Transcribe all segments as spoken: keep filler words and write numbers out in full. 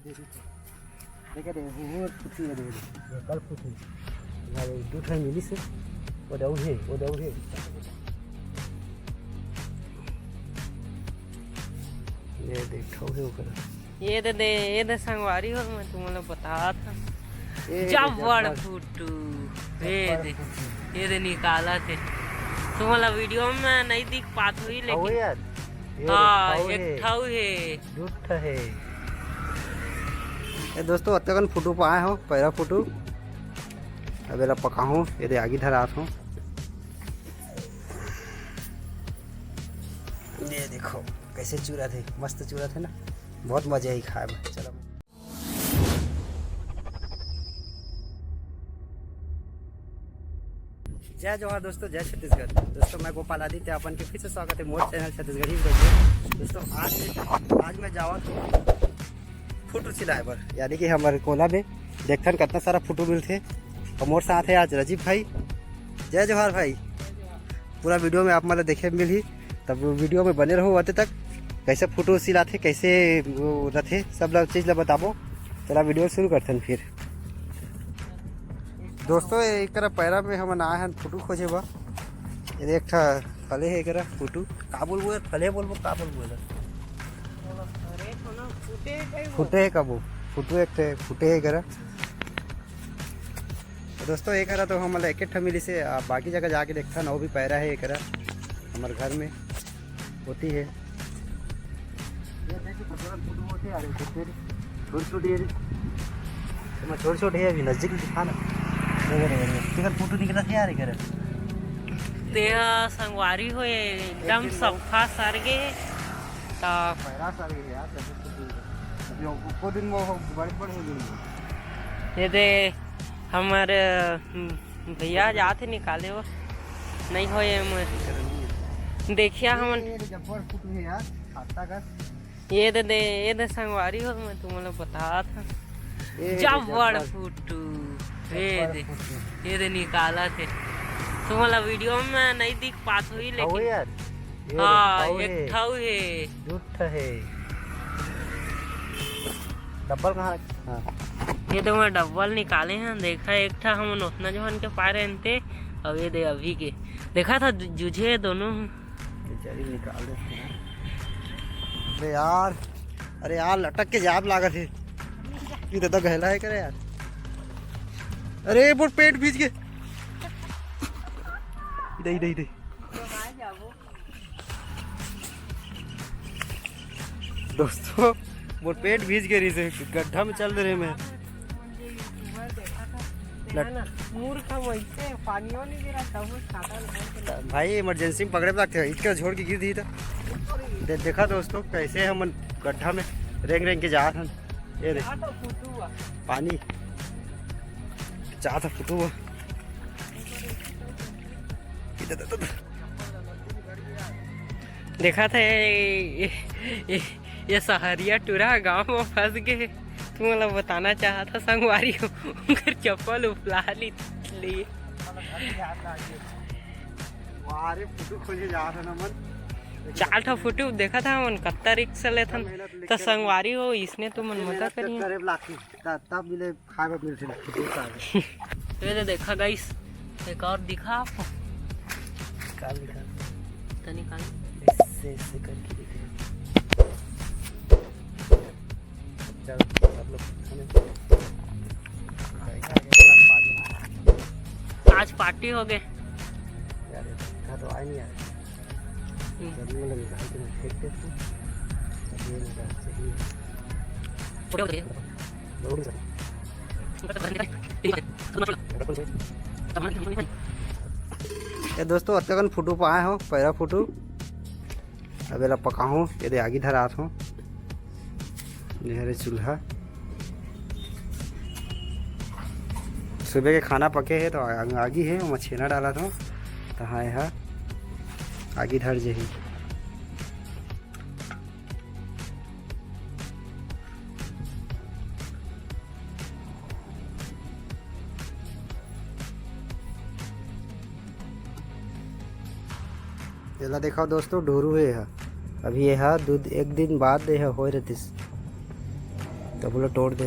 देखे दे, वो फुटी है, दे दे। ये कल फुटी। यार, ये दू ठन मिली से। वो दऊ है, वो दऊ है। ये देख, ठऊ है ओकर। ये दे दे, ये दे संगवारी हो, मैं तुमन ला बतात हंव। ये दे, जब्बड़ जब्बड़। फुटू। ये जब्बड़ दे, फुटू। ये दे निकालत हे। तुमन ला वीडियो में नहीं दिख पात होही, ठऊ लेकिन यार। ये हाँ, ठऊ एक है। ठऊ है। दू ठा हे। ए दोस्तों, अतकन फुटू पाए हो, पैरा फुटू। अब एला पकाहूँ, ये दे आगी धरात हूँ। ये देखो, कैसे चूरत हे, मस्त चूरत हे ना, बहुत मजा आई खाए में। चलो। जय जोहार दोस्तों, जय छत्तीसगढ़। दोस्तों, मैं गोपाल आदित्य, अपन के फिर से स्वागत है मोर चैनल छत्तीसगढ़ी vlog में। दोस्तों, आज, आज मैं जावत हूँ फुटू सिलाए बर, यानी कि हमर कोला में देखथन कितना सारा फुटू मिलथे। और मोर साथ है आज राजीव भाई। जय जोहार भाई। पूरा वीडियो में आप मन ला देखे मिलही, तब वीडियो में बने रहो अंत तक। कैसे फुटू सिलाथे, कैसे वो रथे, सब ला चीज ला बताबो। चला वीडियो शुरू करथन फिर। दोस्तों, एकरा पैरा में हमन आए हन फुटू खोजे बर। ये देख, एक ठा फले हे एकरा फुटू। का बोलबो यार, फले बोलबो, का बोलबो एला? अरे, कोनो फुटे हे कई फुटे हे कबो, फुटू एक ठे फुटे हे एकरा। तो दोस्तों, एकरा तो हमन ला एक ठा मिलिस हे, आ, बाकी जगह जाके देखथन, वो भी पैरा हे एकरा हमर घर में। होती है। ये देखिए, छोटे छोटे फुटू होते हैं, अरे, छोटे छोटे, छोटे छोटे, ये रे। इसमें छोटे छोटे हैं, अभी नजदीक में दिखा ना। ये, ये, ये, ये। किधर फुटू निकला था यार, इधर। तेहा संगवारी हो, एकदम एक दिन सफा सर गे। ता पैरा सर गे यार, कैसे फुटू है? अभी वो दिन वो बड़े बड़े हो गए। ये दे, हमर, हम्म, भैया जात हे निकाले वो, नहीं हो ये मैं देखिया हमन। ये जब्बड़ फुटू है यार, खाता का। ये दे दे, ये दे संगवारी हो, मैं तुमन ला बतात हंव। ये दे जब्बड़ जब्बड़। फुटू। ये जब्बड़ दे, फुटू। ये दे निकालत हे। तुमन ला वीडियो में नहीं दिख पात होही, खाओ लेकिन यार। ये हाँ, खाओ एक हे। खाऊ हे। दू ठा हे। डब्बल कहाँ रखे? हाँ। ये तो मैं डब्बल निकाले हन, देखा एक ठा हमन ओतना जोहन के पाए रहन ते, अब ये दे अभी के। देखा था जु-, जुझे दोनों। बेचारी निकाल देते हैं। अरे यार, अरे यार, लटक के जाब लागत हे। ये दादा गहला है करे यार। अरे, मोर पेट भीज गे। दे, दे, दे। दोस्तों, मोर पेट भीज गे रहिस हे, गड्ढा में चल दे रहे मैं। लट- मूर्ख हम वैसे पानियों नहीं गिरा, तब वो छाता लगा के भाई, इमरजेंसी में पकड़े लागथे, इतका छोड़ के गिर दी था। दे-, देखा दोस्तों, कैसे हमन गड्ढा में रेंग रेंग के जात हन। ये दे। जा तो फुटू हुआ। पानी। जा तो फुटू हुआ। इधर, इधर, इधर। देखा था ये, ये, ये, ये सहरिया टूरा गांव में फंस गए। तुमन ला बताना चाहत हंव संगवारी हो, उनकर चप्पल उफला ली, लिए। वाह रे, फुटू खोजे जात हन हमन। चार ठो फुटू देखा था हमन, कत्ता रिक्स लेथन। मेहनत त लेके संगवारी हो, इसने तुमन मजा मेहनत करिए। करे लागथे, त-, तब मिले खाए बर मिलथे ना, फुटू खाए बर। ये दे देखा गाइस, एक और दिखा आपको। निकाल, निकाल। तो निकाल। ऐसे, ऐसे करके दिखे। चल, सब लोग खाने। आज पार्टी हो गए। यार, ये तो आए नहीं यार। हम्म। गर्मी में निकाल के फेंक देते हैं। अब ये निकाल चाहिए। फोटो उतारिए। जरूरी सर। ये दोस्तों, अतकन फुटू पाए हो, पैरा फुटू। अब एला पकाहूँ, ये दे आगी धरात हूँ। ये हरे चूल्हा। सुबह के खाना पके हे तो आ-, आगी हे, ओमा छेना डालत हूँ। तो हाँ, ये हा आगी धर जही। एला देखो दोस्तों, ढोरू हे एहा। अभी एहा दू, एक दिन बाद एहा होए रहतिस। त तो बोलो तोड़ दे।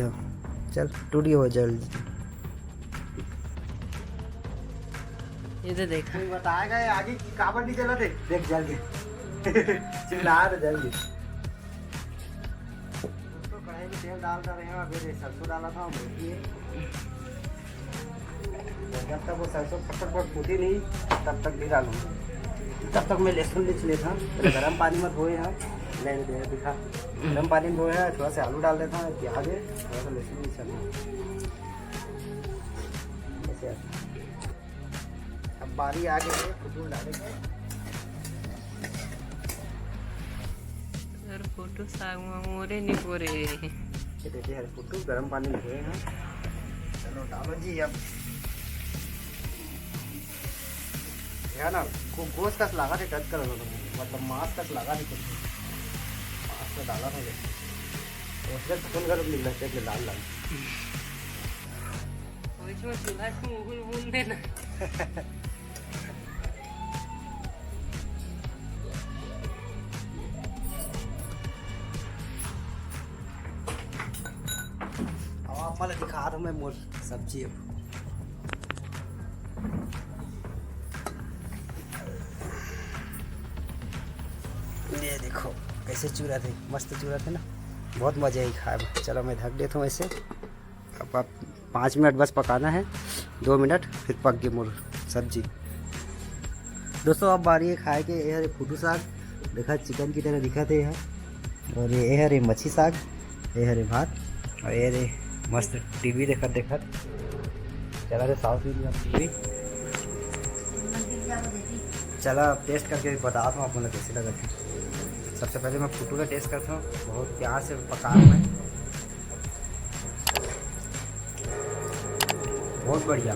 चल, टूट गया वो जल। ये तो देखा। कोई बताएगा ये आगे कि काबर नहीं जला? देख, देख, जल गया। चिल्ला रहे, जल गया। दोस्तों, कढ़ाई में तेल डाल रहे हैं, अभी ये सरसों डाला था, मेथी है। और जब तक वो सरसों फटफट फूटी नहीं, तब तक भी डालूंगा। तब तक मैं लहसुन भी छील लेता हूँ। पहले गर्म पानी में धोए हैं, ले, ले, दिखा। गर्म पानी में धोए हैं, थोड़ा सा आलू डाल देता हूँ, प्याज है, थोड़ा सा लहसुन भी छीलना है। ऐसे। अब बारी आ गई है फुटू डालेंगे। अरे फुटू साग में मोरे नहीं बोरे। ये देखिए, अरे फुटू गर्म पानी में धोए हैं। चलो डालो जी अब। है ना, गो-, गोश्त कस लागा थे, टच कर लो तुम, मतलब मांस कस लागा थे कुछ। मांस तो डाला था ये। उसमें खून गर्म निकला थे, लाल लाल। इसमें चूल्हा को उहुल उहुल देना। अब आप मला दिखा रहा हूँ मैं मोर सब्जी अब। ये देखो कैसे चूरा थे, मस्त चूरा थे ना, बहुत मजा आई खाए में। चलो मैं ढक देता हूँ ऐसे। अब आप पाँच मिनट बस पकाना है, दो मिनट फिर पक गई मोर सब्जी। दोस्तों अब बारी है खाए के। ये हरे फुटू साग, देखा चिकन की तरह दिखा थे यहाँ। और ये हरे मच्छी साग, ये हरे भात, और ये रे मस्त टीवी देखत देखत चला रे साउथ इंडियन टीवी। चला अब टेस्ट करके बताता हूँ आप लोग कैसे लगा थे। सबसे पहले मैं फुटू का टेस्ट करता हूँ, बहुत प्यार से पका हूँ मैं। बहुत बढ़िया।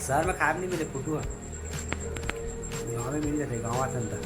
शहर में खाए नहीं मिले फुटू, गाँव में मिल जाते, गाँव आता था।